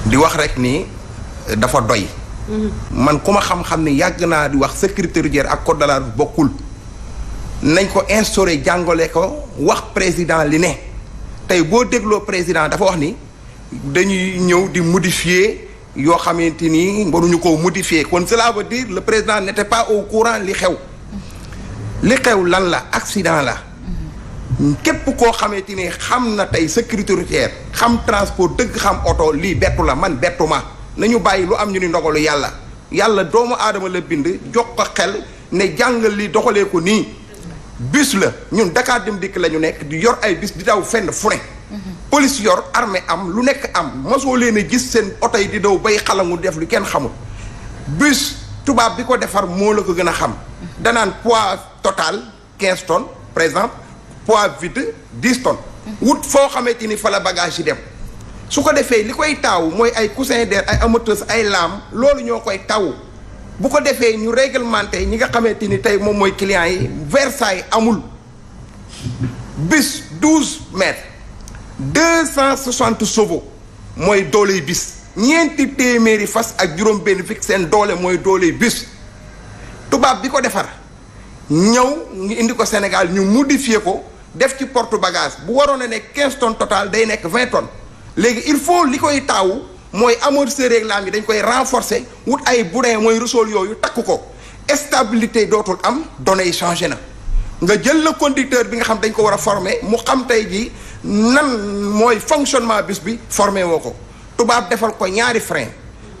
di wax rek ni dafa doy. man ku ma xam-xam ni yàgg naa di wax sécurité routière ak code de la route bokkul. nañ ko instauré jàngale ko wax président li ne tey boo dégloo président dafa wax ni dañuy ñëw di modifier yoo xamante ni waruñu ko modifier kon cela veut dire le président n'était pas au courant li xew. li xew lan la accident la. képp koo xamante ni xam na tey sécurité routière xam transport dëgg xam oto lii bettu la man bettu ma nañu bàyyi lu am ñu ni ndogalu yàlla yàlla doomu aadama la bind jox ko xel ne jàngal li doxalee ko nii bus la ñun Dakar Dem Dikk la ñu nekk di yor ay bus di daw fenn fu ne police yor armée am lu nekk am mosoo leen a gis seen oto yi di daw bay xalangu def lu kenn xamul bus tubaab bi ko defar moo la ko gën a xam danaan poids total 15 tonnes par exemple poids vide 10 tonnes wut foo xamante ni fa la bagage yi dem su ko defee li koy taaw mooy ay coussin d'air ay amateurs ay lames loolu ñoo koy taw bu ko defee ñu réglementé ñi nga xamante ni tey moom mooy clients yi Versailles amul bis 12 mètres 260 chevaux mooy dooley bis ñeenti téeméeri fas ak juróom benn fik seen doole mooy dooley bis tubaab bi ko defar ñëw ñu indi ko Sénégal ñu modifié ko def ci porte bagage bu waroon a nekk 15 tonnes total day nekk 20 tonnes léegi il faut li koy taawu mooy amortisseur ak laam yi dañ koy renforcer wut ay boudin mooy ressool yooyu takk ko stabilité dootul am données yi changé na nga jël le conducteur bi nga xam dañ ko war a former mu xam tey jii nan mooy fonctionnement bis bi formé woo ko tubaab defal ko ñaari frein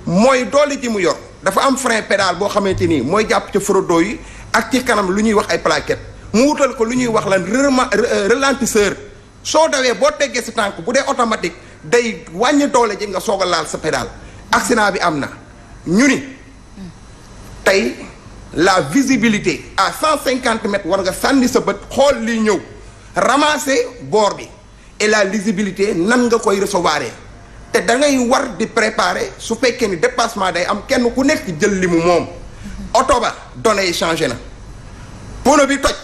mooy doole ji mu yor dafa am frein pédale boo xamante ni mooy jàpp ci frodo yi ak ci kanam lu ñuy wax ay plaquettes mu wutal ko lu ñuy wax lan ralentisseur soo dawee boo teggee sa tànk bu dee automatique day wàññi doole ji nga soog a laal sa pédale accident bi am na ñu ni tey la visibilité à 150 mètres war nga sànni sa bët xool liy ñëw ramasser bord bi et la lisibilité nan nga koy recevoir te da ngay war di préparer su fekkee ni dépassement day am kenn ku nekk jël li mu moom oto ba données yi changé na pono bi toj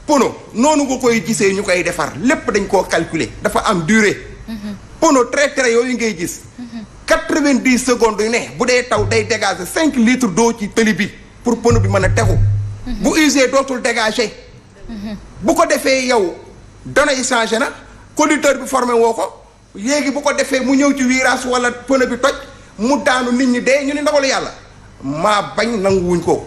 pono noonu nga koy gisee ñu koy defar lépp dañ koo calculer dafa am durée pono très yooyu ngay gis 90 secondes yu ne bu dee taw day dégager 5 litres d'eau ci tëli bi pour pono bi mën a tegu bu usé dootul dégager bu ko defee yow données yi changé na conducteur bi formé woo ko léegi bu ko defee mu ñëw ci virage wala pono bi toj mu daanu nit ñi dee ñu ni ndogalu yàlla maa bañ nanguwuñ ko